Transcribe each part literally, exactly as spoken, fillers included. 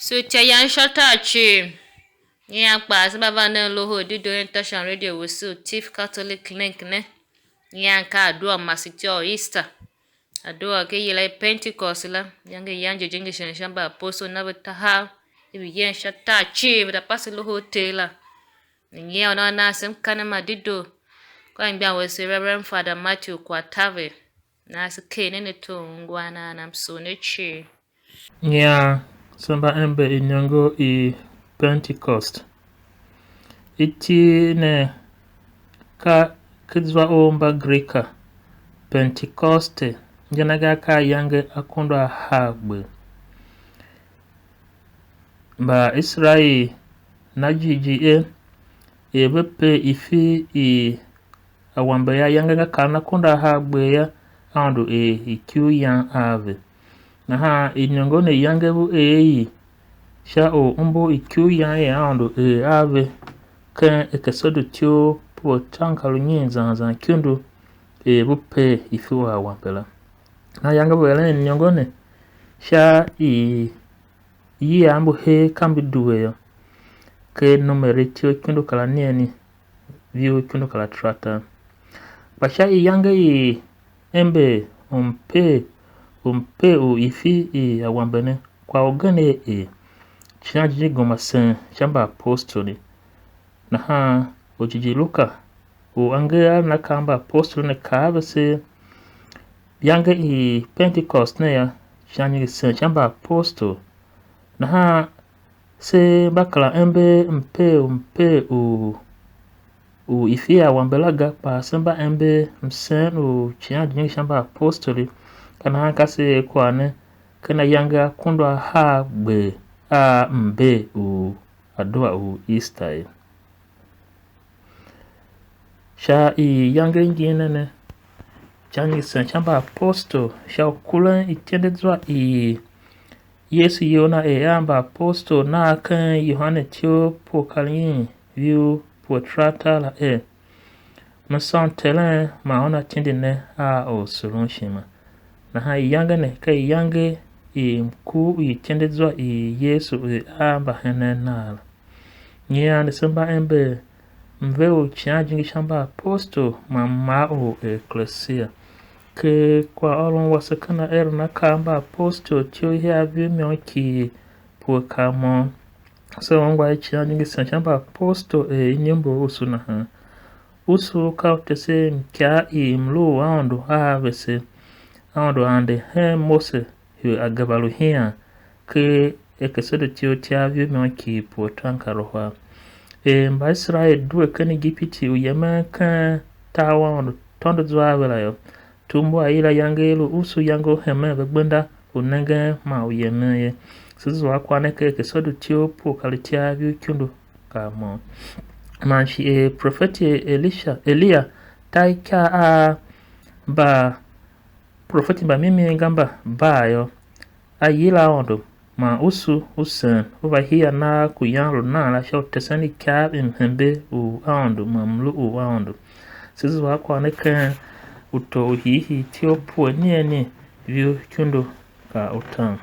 Tsutia yan sha tar cii. Nyian kpaa se mba van nen Loho u Dedoo hen Tashan Radio Wesuu Tiv Catholic Link ne. Nyian ka adua masetyô u Easter. Adua ke yila i Pentecost la, iyange i yan jijingi shin sha mbaapostoli na ve tahav, i vi yen sha tar cii, ve da pase Loho u Ter la. Nyian u nan na se mkanem ma dedoo, ka anmgbian wese Reverend Father Matthew Kwatave. Na se ker nen ato u ungwan a na msoo ne cii. Nyian se mba ember iniongo i Pentecost. Iti ne ka ken zwa u Mbagrika, Pentecoste, inja na ga ka ayange akunduahar gber. Mbaiserael na jighjigh er, er ve pe ifi i awambe yô, ayange nga karen akunduahar gber yô, Aôndo er ikuu yan a ve. Nahan iniongo ne yange ve er i sha u umbur ikuu yan i Aôndo er a ve ken Ekesodo ityough pue taankaru nyiin zan zan ikundu, er ve pe ifi u awambe la. Nahan yange ve eren iniongo ne sha i yia mbu her ka mbi due yô, ken Numeri ityough ikundu kar anigheni, viu ikundu kar ataratar. Kpa sha iyange i ember u mper, u mper u ifi i awambe ne, kwagh ugen er er Icighan Jijingi gema sen sha mbaapostoli. Nahan orjighjigh Luka u angeren a na kaa mbaapostoli ne, kaa a ve ser, iyange i Pentecost ne yô, Icighan Jijingi sen sha mbaapostoli. Nahan se mba kera ember mper u mper u u ifi i awambe la ga, kpa se mba ember msen u Icighan Jijingi sha mbaapostoli. Ka nahan ka se er kwagh ne ken ayange akunduahar gber a mber u adua u Easter ye. Sha iyange ngin ne ne, Icighan Jijingi sen sha mbaapostoli sha u kuren ityendezwa i Yesu iyol na er a mbaapostoli nav ken Yohane ityough pue kar nyiin, viu pue taratar la er: Me sôn Terem, man una tindi ne a orsurunshima. Nahan iyange ne ka iyange i mkur u ityendezwa i Yesu er a mbahenen nav la. Nyian ne se mba ember mve u Icighan Jijingi sha mbaapostoli man mar u eklesia. Ker kwaghôron wase ken aeren akaa a mbaapostoli ityough ihiar viu môm ki pue kar môm, se ungwa Icighan Jijingi sen sha mbaapostoli er iniumbu usu nahan. Usu ka u tesen ikyav i mlu u Aôndo a vese. Aôndo ande hen Mose er a gema lu hian, ker Ekesodo ityough ihiar viu môm ki pue taankaruhar. Er Mbaiserael due ken Igipiti u yemen ken tar u Aôndo tôndo zwa a ve la yô, tugh mbu a yila iyange i lu usu iyange u hemen ve gbenda u nengen man u yemen ye. Se zua kwagh ne ken Ekesodo ityough pue kar ihiar viu ikundu kar môm. Man shi er profeti Elisha, Eliya ta ikar a mba profeti mba mimi ga mba Baal yô, a yila Aôndo, man usu u sen u va hia nagh ku yan lu nan la sha u tesen ikyav i mhembe u Aôndo man mlu u Aôndo. Se zua kwagh ne ken Utor u Hiihii ityough pue anigheni, viu ikundu kar utaan.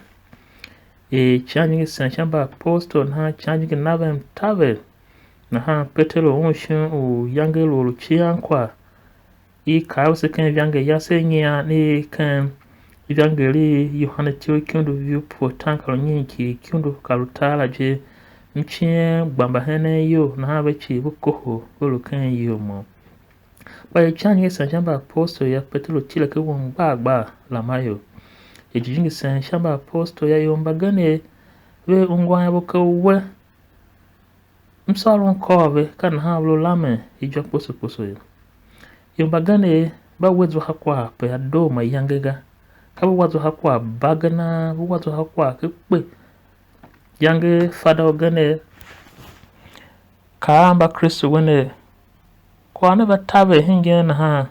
Er Icighan Jijingi sen sha mbaapostoli nahan, Icighan Jijingi na ve mtaver. Nahan Peteru un shon u iyange lu or u cian kwagh, i kaa vese ken ivangeli yase i nyian i ken ivangeli i Yohane ityough ikundu, viu pue taankaru nyiin ki ikundu kar utar la je, mciem gba mbahenen iyol, nahan ve cii ve kohol, ve lu ken iyol môm. Kpa er Icighan Jijingi sen sha mbaapostoli yô, Peteru tile ken won gbar gbar lama ior. Er Jijingi sen sha mbaapostoli yô, ior mbagenev ve ungwan yô, ve ker uwe. Msôrom kôr ve, ka nahan ve lu lamen ijô kposo kposo ye. Ior mbagenev mba we zwa ha kwagh pe a doo mayange ga. Ka ve wa zwa ha kwagh bagenan, ve wa zwa ha kwagh ken kpe. Yange fada ugenev kaa a Mbakristu wener, kwagh ne va taver hingen nahan,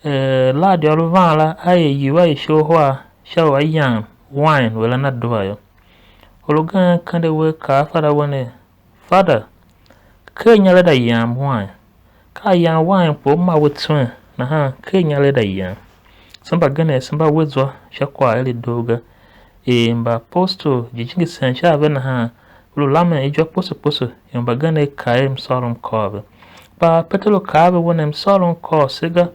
er, Lad yô, lu van la, a er iwua i isholiahwa sha u a yam wain u eren adua yô. Or ugen kende uwegh kaa a fada wener, Fada, ker inya leda yam wain. Ka a yam wain kpo u ma we tswen, nahan ker inya leda yam. Se mbagenev se mba we zwa sha kwagh er i doo ga. er mbaapostoli jijingi sen sha a ve nahan, ve lu lamen ijô kposo kposo, ior mbagenev kaa er msôrom kôr ve. Kpa Peteru kaa a ve wer, msôrom kôr se ga.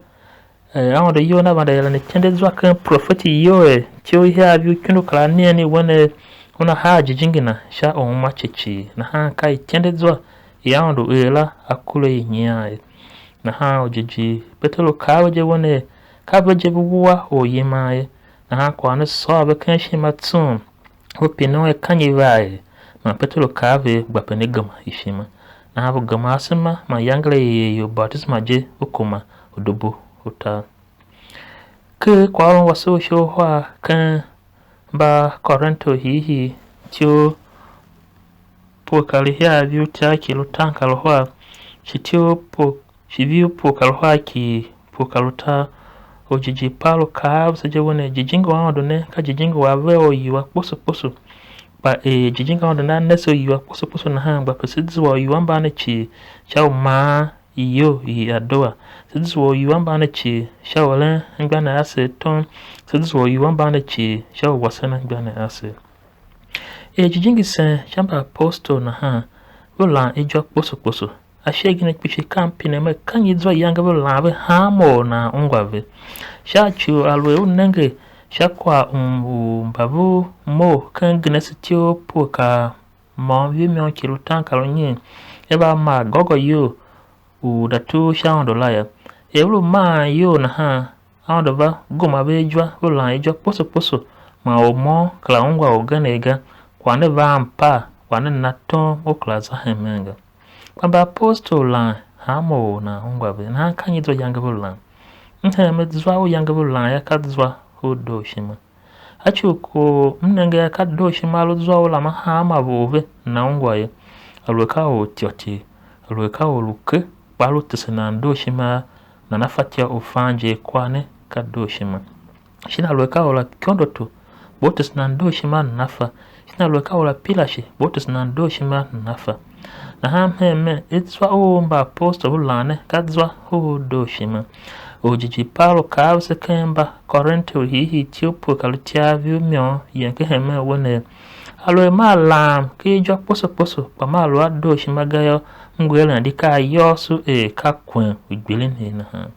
Eh, Aôndo iyol na vande eren ityendezwa ken profeti Yoel, ityough ihiar viu ikundu kar anigheni wer, una haa jijingi na sha u uma cii cii, nahan ka ityendezwa i Aôndo er la a kure i nyian ye. Nahan u jighjigh Peteru kaa a ve je wer, ka ve je ve wua oryiman ye. Nahan kwagh ne sôr ve ken ishima tsung, ve pine un er ka nyi vea er? Man Peteru kaa a ve er, gba pe ne gema ishima. Nahan ve gema asema, man iyange la i er ior batisema je, ve kuma udubu utar. Ker kwaghôron wase u sha uhar ken Mbakorinto hiihii, ityough pue kar ihiar viu ityar ki lu tan kar uhar, shi ityough pue, shi viu pue kar uhar ki pue kar utar. Orjighjigh Paulu kaa a vese je wer, jijingi u Aôndo ne ka jijingi u a ver a uiwua kposo kposo. Kpa er jijingi u Aôndo ne a ne se uiwua kposo kposo nahan, gba pe se zua uiwua mban ne cii sha u maan iyou i adua, se zua uiwua mban ne cii sha u eren anmgbianev asev tom, se zua uiwua mban ne cii sha u wasen anmgbianev asev. Er jijingi sen sha mbaapostoli nahan, ve lan ijô kposo kposo. Ashe agen kpishi ka m pine mer, ka nyi zwa iyange ve lan ve hanma or nan ungwa ve? Sha ci u aluer u nenge sha kwagh u mba ve mough ken Genese ityough pue kar môm viu môm ki lu tan kar unyiin, er va maa gôgôyol u da tugh sha Aôndo la yô. Er ve lu maan iyol nahan, Aôndo va gema ve ijô, ve lan ijô kposo kposo, man or môm kera ungwa orgen ga, kwagh ne va mpaa, kwagh ne na tom u kera za hemen ga. Kpa mbaapostoli lan hanma or nan ungwa ve, nahan ka nyi zwa iyange ve lan? M hen me zwa u iyange ve lan yô, ka zwa u dooshima. A ci u kwagh u m nenge yô, ka dooshima a lu zwa u lamen hanma or ve nana ungwa ye. Aluer ka or u ityôtyev, aluer ka or u lu ke, kpa a lu tese nan dooshima, nana fatyô u fan je akwagh ne, ka dooshima. Shin aluer ka or a ikôndoto, kpa u tese nan dooshima nana fa. Shin aluer ka or a pirashi, kpa u tese nan dooshima nana fa. Nahan mhen mer, zwa u mbaapostoli ve lan ne, ka zwa u dooshima. Orjighjigh Paulu kaa a vese ken Mbakorinto hiihii ityough pue kar ityar viu môm yem ken hemen wer, aluer maa lam ken ijô kposo kposo, kpa maa lu a dooshima ga yô, m ngu eren di ka ayôôso er ka kwen u gbilin nahan.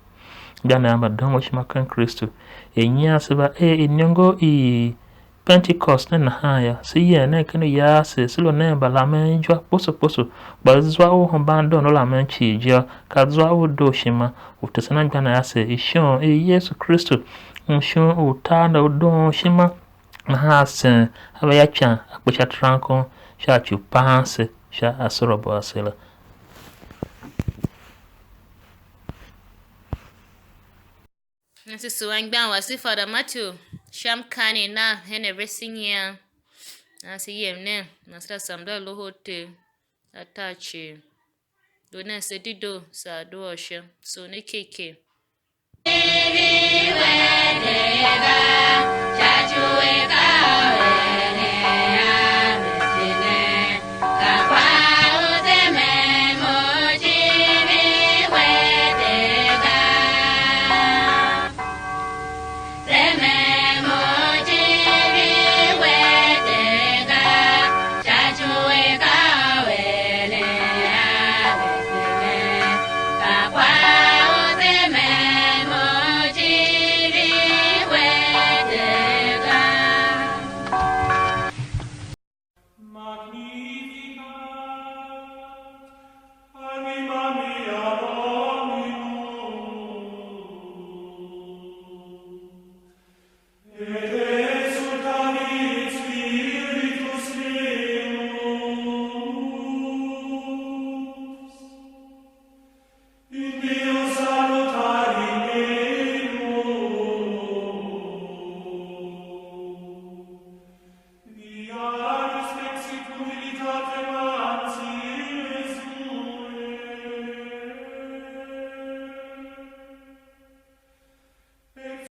Ganev mba doon ishima ken Kristu, er nyian se va er iniongo i Pentecost ne nahan yô, se yem nen ken uya ase, se lu nen mbalamen ijô kposo kposo, kpa zwa u hemban doon u lamen cii je yô, ka zwa u dooshima u tesen anmgbianev ase ishon i Yesu Kristu, mshon u tar ne u doon ishima, nahan a sen a va ya ican a kpe sha terankon sha ci u pahan se sha asorabo ase la. Ase sugh anmgbian wase Father Matthew sha mkaanem i nan hen a vese nyian. Ase yem nen, man se za samber a Loho u Ter, a tar cii. Lu nen se dedoo, saa doo a sha, sugh ne iker iker.